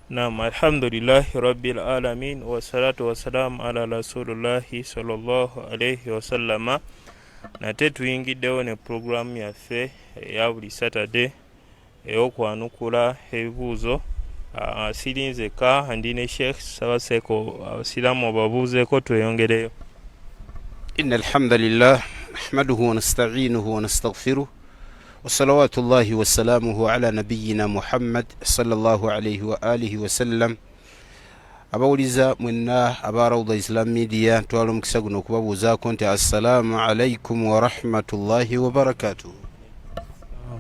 Nam, alhamdulillahi rabbil alamin, wassalatu wassalamu ala rasulillahi sallallahu alaihi wasallama. Nate tuyingiddewo ne pulogulaamu yaffe eya buli Saturday ey'okwanukula ebibuuzo. Siri nzekka, ndi ne Sheikh Sabaseeko. Abasiraamu obabuuzeeko tweyongereyo. إن الحمد لله نحمده ونستعينه ونستغفره وصلوات الله وسلامه على نبينا محمد صلى الله عليه وآله وسلم. Abawuliza mwenna aba Rauda Islam Media, ntwala omukisa guno okubabuuzaako nti assalaamu alaikum warahmatullahi wabarakatuh.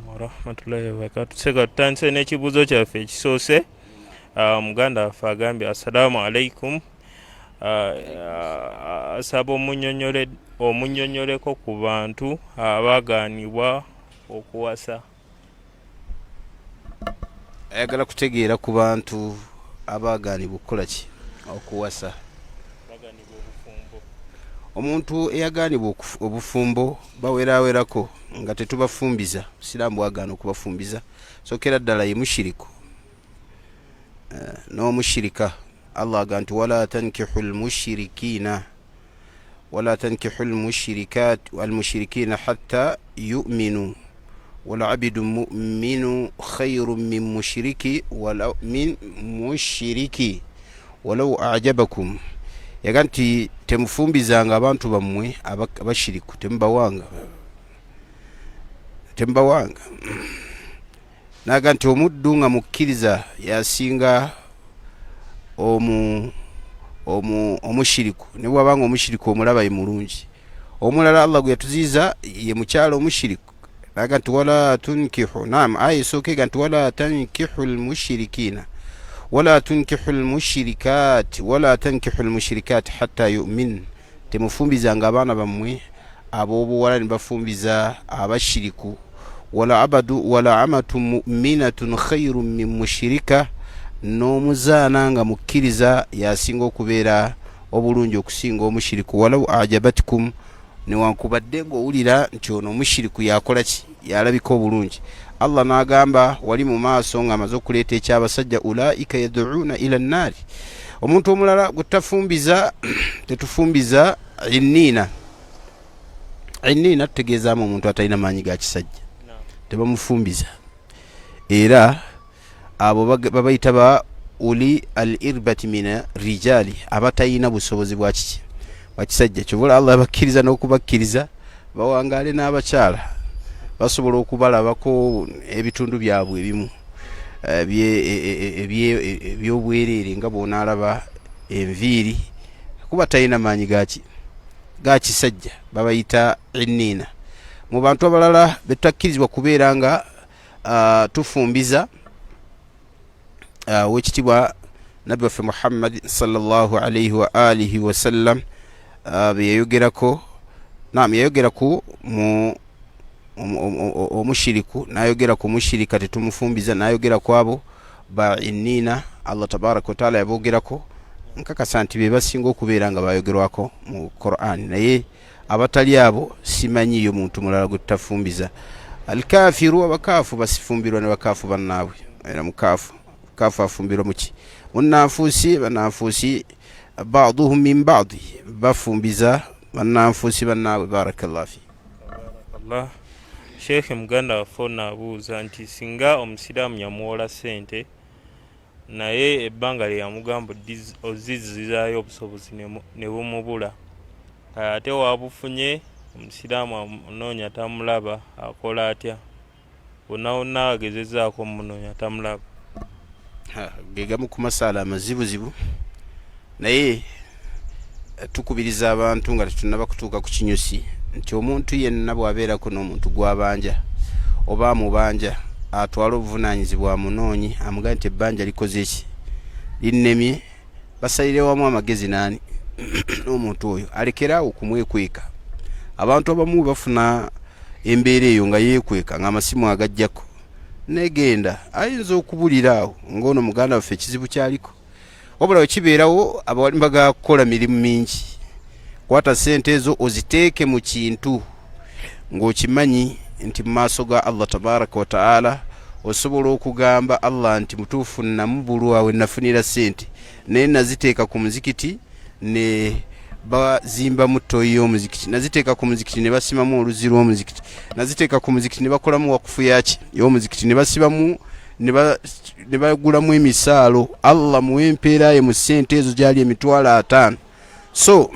Warahmatullahi wabarakatu. Seka, tutandise n'ekibuuzo kyaffe ekisoose. Muganda waffe agambye, assalaamu alaikum. Asaba omunnyonnyoleko ku bantu abaagaanibwa okuwasa. Ayagala kutegeera ku bantu abaagaanibwa okukola ki? Okuwasa. Bagaanibwa obufumbo. Omuntu eyagaanibwa obufumbo bawerawerako nga tetubafumbiza. Busiraamu bwagaana okubafumbiza. Sookera ddala ye mushiriku n'omushirika. Allah aga nti wala tankihu lmushirikina wala tankihu lmushirikat almushirikina hatta yuminu walabidu muminu khairu min mushiriki wala min mushiriki walau ajabakum. Yaga nti temufumbizanga abantu bammwe abashiriku, temubawanga, temubawanga. Naga nti omuddu nga mukkiriza yasinga omushiriku, ne bwabanga omushiriku omulaba ye mulungi. Omulala Allah gwe yatuziiza ye mukyala omushiriku. Naga nti wala tunkihu, nam, aya esooka ega nti wala tankihu lmushirikina wala tunkihu lmushirikat wala tankihu lmushirikat hatta yumin. Temufumbizanga abaana bammwe ab'obuwala ne bafumbiza abashiriku. Wala abadu wala amatu muminatun khairun min mushirika, n'omuzaana nga mukkiriza yasinga okubeera obulungi okusinga omushiriku. Walau ajabatkum, newankubadde ng'owulira nti ono omushiriku yakola ki, yalabika obulungi. Allah n'agamba wali mu maaso ng'amaze okuleeta ekyabasajja, ulaika yaduuna ila nnaari. Omuntu omulala gwe tutafumbiza, tetufumbiza inniina. Inniina tutegeezaamu omuntu atalina maanyi ga kisajja, tebamufumbiza. Era abo babayita ba uli al irbati mina rijali, abatalina busobozi bwa kiki, bwa kisajja. Kyovula Allah abakkiriza n'okubakkiriza bawangaale n'abakyala, basobola okubalabako ebitundu byabwe ebimu ebyobwereere nga bwonaalaba enviiri, kuba talina maanyi gaki ga kisajja, babayita inniina. Mu bantu abalala betutakkirizibwa kubeera nga tufumbiza, wekitibwa nabbi waffe Muhammad sallallahu alaihi wa alihi wasallam beyayogerako. Nam, yayogera ku mu omushiriku, nayogera ku mushirika tetumufumbiza, nayogera ku abo ba inniina. Allah tabaraka wataala yabogerako. Nkakasa nti be basinga okubeera nga bayogerwako mu Quran, naye abatali abo simanyiyo muntu mulala gwe tutafumbiza. Alkafiru, abakaafu basifumbirwa ne bakaafu bannaabwe. Era mukaafu kaafu afumbirwa muki? Munnanfuusi. Bannanfuusi baduhum min badi, bafumbiza bannanfuusi bannaabwe. Barakallah fi. Allah. Sheekhe, muganda waffe ono abuuza nti singa omusiraamu yamuwola ssente, naye ebbanga lye yamugamba ozizzizaayo obusobozi ne bumubula, ate wabufunye omusiraamu amunoonya tamulaba, akola atya? Wonna wonna agezezaako omunoonya tamulaba. Gegamu ku masaala amazibuzibu, naye tukubiriza abantu nga tetunaba kutuuka ku kinyusi nti omuntu yenna bw'abeerako n'omuntu gw'abanja oba amubanja, atwale obuvunaanyizibwa, amunoonyi, amugambe nti ebbanja likoze ki, linnemye. Basalire wamu amagezi naani n'omuntu oyo, alekeraawo okumwekweka. Abantu abamu bafuna embeera eyo nga yeekweka ng'amasimu agajjako negenda, ayinza okubulira awo ng'ono muganda waffe ekizibu kyaliko. Wabula wekibeerawo, abawali bagala kukola mirimu mingi. Kwata sente ezo oziteeke mu kintu ng'okimanyi nti mu maaso ga Allah tabaraka wataala Osobola okugamba Allah nti mutuufu namubulwa we nafunira ssente, naye naziteeka ku muzikiti ne bazimbamu ttoyi y'omuzikiti, naziteeka ku muzikiti ne basimamu oluzzi lw'omuzikiti, naziteeka ku muzikiti ne bakolamu wakufu yaki y'omuzikiti, ne basibamu ne bagulamu emisaalo. Allah muwe empeera ye mu ssente ezo gyali 50,000. So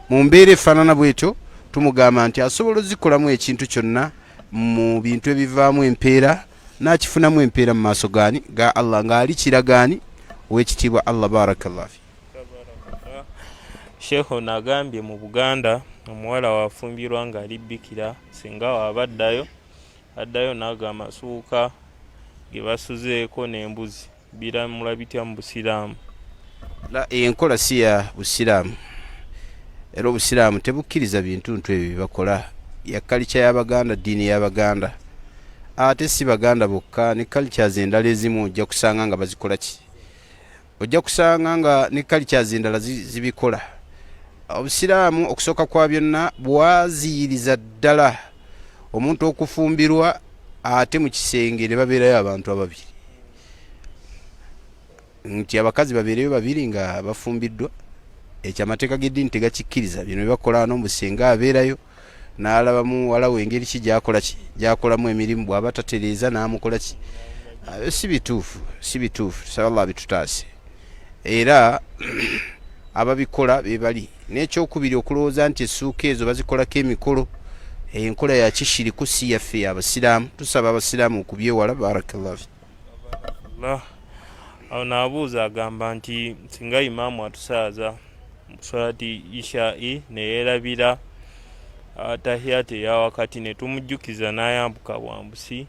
mu mbeera efaanana bwetyo tumugamba nti asobola ozikolamu ekintu kyonna mu bintu ebivaamu empeera, n'akifunamu empeera mu maaso gaani? Ga Allah, ng'ali kiragaani ow'ekitiibwa Allah. Barakallah fi. Sheikh ono agambye mu Buganda omuwala wafumbirwa ng'ali bikira, singa waba addayo addayo n'ago amasuuka ge basuzeeko n'embuzi, biramula bitya mu Busiraamu? La, enkola si ya Busiraamu, era Obusiraamu tebukkiriza bintu ntu ebyo byebakola. Ya kalica y'Abaganda, ddiini y'Abaganda, ate si Baganda bokka, ne cultures endala ezimu ojja kusanga nga bazikola ki, ojja kusanga nga ne cultures endala zibikola. Obusiraamu okusooka kwa byonna bwaziyiriza ddala omuntu okufumbirwa ate mu kisenge ne babeerayo abantu ababiri, nti abakazi babeereyo babiri nga bafumbiddwa. Ekyo amateeka g'eddiini tegakikkiriza. Bino byebakola wano, mbu singa abeerayo n'alaba muwala we engeri ki gyakola ki gyakolamu emirimu, bw'aba tatereeza n'amukola ki, si bituufu, si bituufu. Tusaba Allah abitutaase, era ababikola be bali. N'ekyokubiri, okulowooza nti essuuka ezo bazikolako emikolo, enkola ya kishiriku, si yaffe Abasiraamu. Tusaba Abasiraamu okubyewala. Barakallahu fi. Allah. Awo naabuuza agamba nti singa imaamu atusaaza mu swalati ishai ne yeerabira tahiyati eya wakati ne tumujjukiza n'ayambuka bwambusi,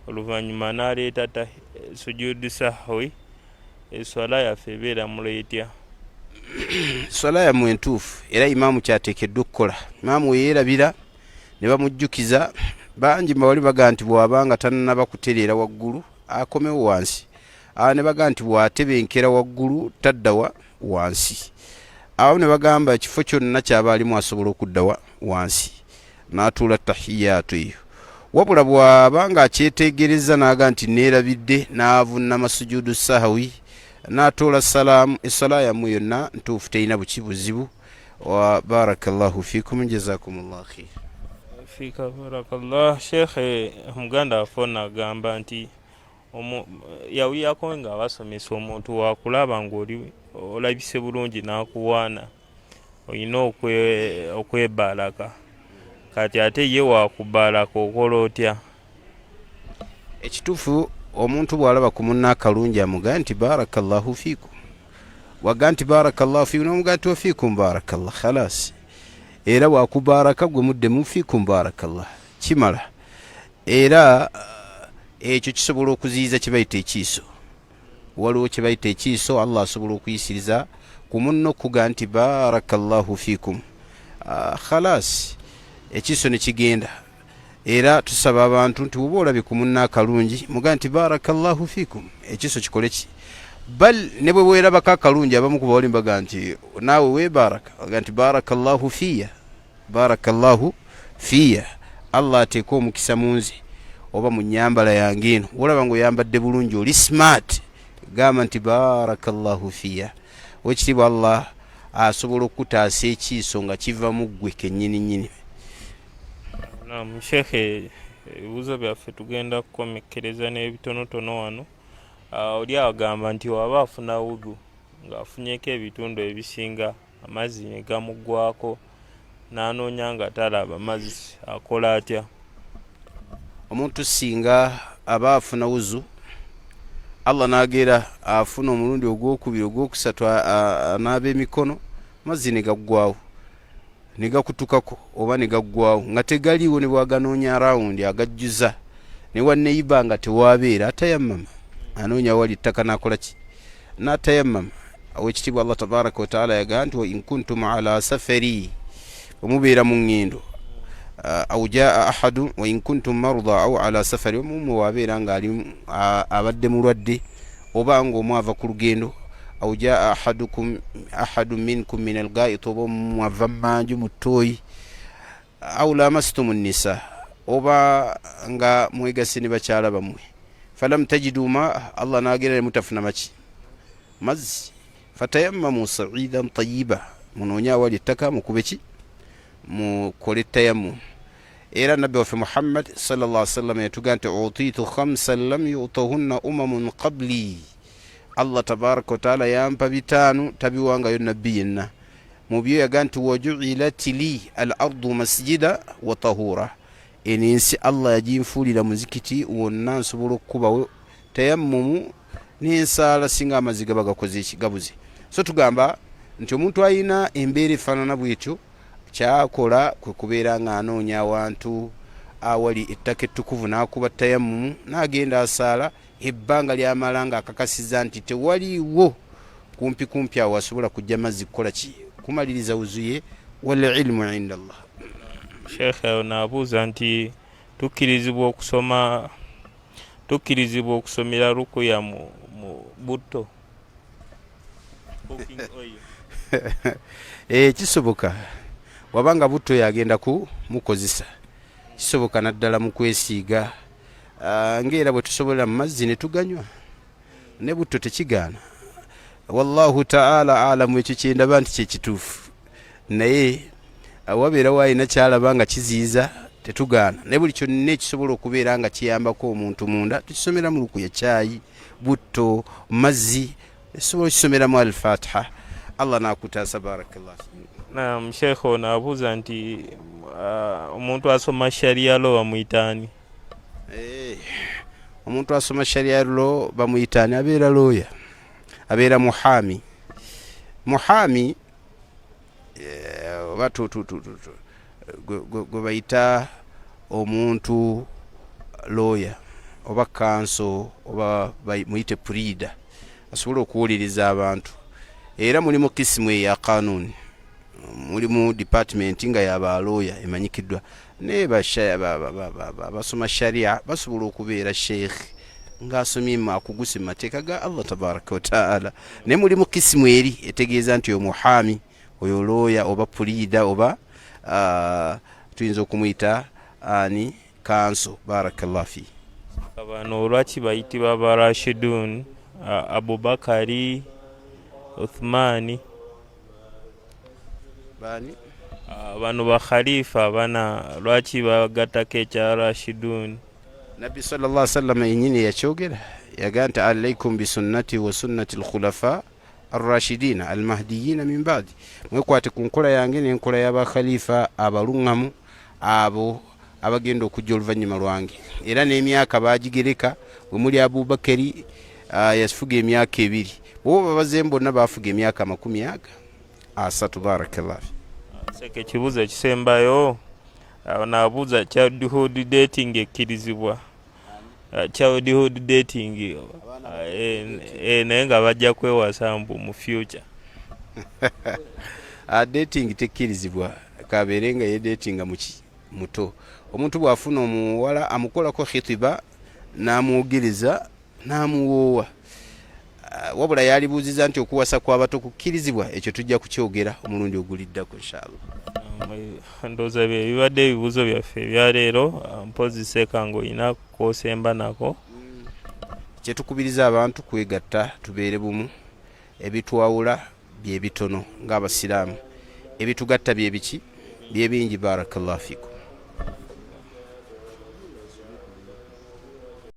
oluvannyuma n'aleeta sujudu sahwi, eswala yaffe ebeera mula etya? Swala yammwe entuufu, era imaamu kyateekeddwa okukola. Imaamu weyeerabira ne bamujjukiza, bangi bawali baga nti bw'aba nga tannaba kutereera waggulu akomewo wansi, awo ne baga nti bw'atebenkera waggulu taddawa wansi, awo ne bagamba ekifo kyonna ky'aba alimu asobola okuddawa wansi n'atuula tahiyaatu eyo. Wabula bw'aba ng'akyetegereza n'aga nti neerabidde, n'avunnama sujudu sahawi n'atoola salaamu, essala yammwe yonna ntuufu, terina buki buzibu. Wa barakallahu fikum, jazakumullah khair. Fika barakallah. Shekhe, muganda waffe ono agamba nti yawulirako nga basomesa omuntu wakulaba ng'oli olabise bulungi n'akuwaana olina okwebaalaka, kati ate ye wakubaalaka okola otya? Ekituufu, omuntu bw'alaba ku munne akalungi amugaa nti barakallahu fiikum, waga nti barakallahu fiikum, nomugaa nti wafiikum barakallah, khalas. Era wakubaraka gwe muddemu fiikum barakallah, kimala. Era ekyo kisobola okuziyiza kye bayita ekiiso. Waliwo kye bayita ekiiso, Allah asobola okuyisiriza ku munno okuga nti barakallahu fiikum, khalas, ekiiso ne kigenda. Era tusaba abantu nti woba olabye ku munno akalungi muga nti barakallahu fiikum, ekiiso kikole ki? Bal ne bwe weerabako akalungi, abamu ku bawali mbaga nti naawe weebaraka, baga nti barakallahu fiya, barakallahu fiya, Allah ateeke omukisa mu nze oba mu nyambala yange eno. Wolaba ngaoyambadde bulungi, oli smart, gamba nti barakallahu fiya. Wekitiibwa Allah asobola okukutaasa ekiiso nga kiva mu ggwe kennyini nnyini. Naam shekhe, ebibuuzo byaffe tugenda kukomekkereza n'ebitonotono wano. Oli agamba nti waba afuna wudu ng'afunyeko ebitundu ebisinga amazzi ne gamuggwako n'anoonya nga talaba mazzi, akola atya? Omuntu singa aba afuna wuzu, Allah n'agera afuna omulundi ogwokubiri, ogwokusatu, anaaba emikono, amazzi ne gaggwawo ne gakutukako oba ne gaggwawo nga tegaliiwo, ne bwaganoonya arawundi agajjuza ne wanneyiba nga tewabeera, atayammama, anoonya wali ettaka n'akola ki? N'atayammama. Awekitiibwa Allah tabaraka wataala yagaa nti wa in kuntum ala safari, bwemubeera mu ŋŋendo, au jaa ahadu wa in kuntum marda au ala safari, omumwe wabeera nga ali abadde mulwadde oba ng'omu ava ku lugendo, au jaa ahadukum ahadu minkum min algait, oba omu ava mmanju mu ttooyi, au lamastumu nisa, oba nga mwegase ne bakyala bammwe. Falam tajidu maa, Allah n'agenda ne mutafuna maki mazzi. Fatayammamu saidan tayiba, munoonye awali ettaka mukube ki, mukole tayammu. Era Nabbi waffe Muhammad sallallahu alaihi wasallam yatuga nti utitu khamsan lam yutahunna umamun qabli, Allah tabaraka wataala yampa 5 tabiwangayo nabbi yenna. Mu byo yaga nti wajuilat li al ardu masjida wa tahura, eno ensi Allah yaginfuulira muzikiti wonna nsobola okukubawo tayammumu n'ensaala singa amazzi gaba gakoze eki gabuze. So tugamba nti omuntu alina embeera efaanana bwetyo kyakola kwe kubeera ng'anoonya awantu awali ettaka ettukuvu n'akuba tayammumu n'agenda asaala ebbanga lyamala ng'akakasiza nti tewaliiwo kumpi kumpi awo asobola kujja mazzi kukola ki, kumaliriza wuzu ye. Wal ilmu inda Allah. Sheikh naabuuza nti tukkirizibwa okusoma, tukkirizibwa okusomera rukuya mu butto? Cooking oil. Kisoboka wabanga butto yagenda ku mukozesa, kisoboka naddala mu kwesiiga, ng'era bwe tusobolera mu mazzi ne tuganywa ne butto tekigaana. Wallahu taala alamu, ekyo kyendaba nti kyekituufu, naye wabeerawo alina kyalaba nga kiziyiza tetugaana, naye buli kyonna ekisobola okubeera nga kiyambako omuntu munda tukisomera mu lukuya, kyayi, butto, mazzi, esobola okisomeramu Alfatiha, Allah nakutaasa. Barakallah. Naam, Sheikh ono abuuza nti omuntu asoma sharia law bamuyita ani? Omuntu asoma sharia law bamuyita ani? Abeera lawyer, abeera muhami. Muhami oba gwe bayita omuntu lawyer oba counsel oba muyite pleader, asobola okuwuliriza abantu. Era mulimu kisimu eya kanuni, mulimu department nga yabalooya emanyikiddwa, naye basoma sharia basobola okubeera sheikh ng'asomye akuguse mu mateeka ga Allah tabaraka wataala, naye mulimu kisimu eri etegeeza nti oyo muhami, oyo looya oba puliida oba tuyinza okumuyita ani, counsel. Barakallah fi. Bano lwaki bayitibwa Barashidun? Abubakari, Uthmani, bani? Bano bakhalifa bana lwaki bagattako ekya Rashidun? Nabbi sallallahu alaihi wasallam yenyini yakyogera, yagaa nti alaikum bisunnati wa sunnati alkhulafa arrashidina almahdiyina min badi, mwekwate ku nkola yange n'enkola y'abakhalifa abaluŋŋamu abo abagenda okujja oluvannyuma lwange. Era n'emyaka bagigereka, bwe muli Abubakari yafuga emyaka 2, bwoba babazeemu bonna bafuga emyaka 30. Barakallah. Seka ekibuuzo ekisembayo, naabuuza childhood dating ekkirizibwa? Childhood dating, naye nga bajja kwewasa mbu mu future. Dating tekkirizibwa, kabeere nga yedatinga muki muto. Omuntu bw'afuna omuwala amukolako khitiba n'amwogерeza n'amuwoowa. Wabula yalibuuziza nti okuwasa kw'abato kukkirizibwa, ekyo tujja kukyogera omulundi oguliddako inshallah. Ndowooza bye bibadde ebibuuzo byaffe ebyaleero. Mpozi seeka ng'olina kwosemba nako. Kyetukubiriza abantu kwegatta, tubeere bumu. Ebitwawula bye bitono ng'abasiraamu, ebitugatta bye biki, bye bingi. Barakallahu fikum.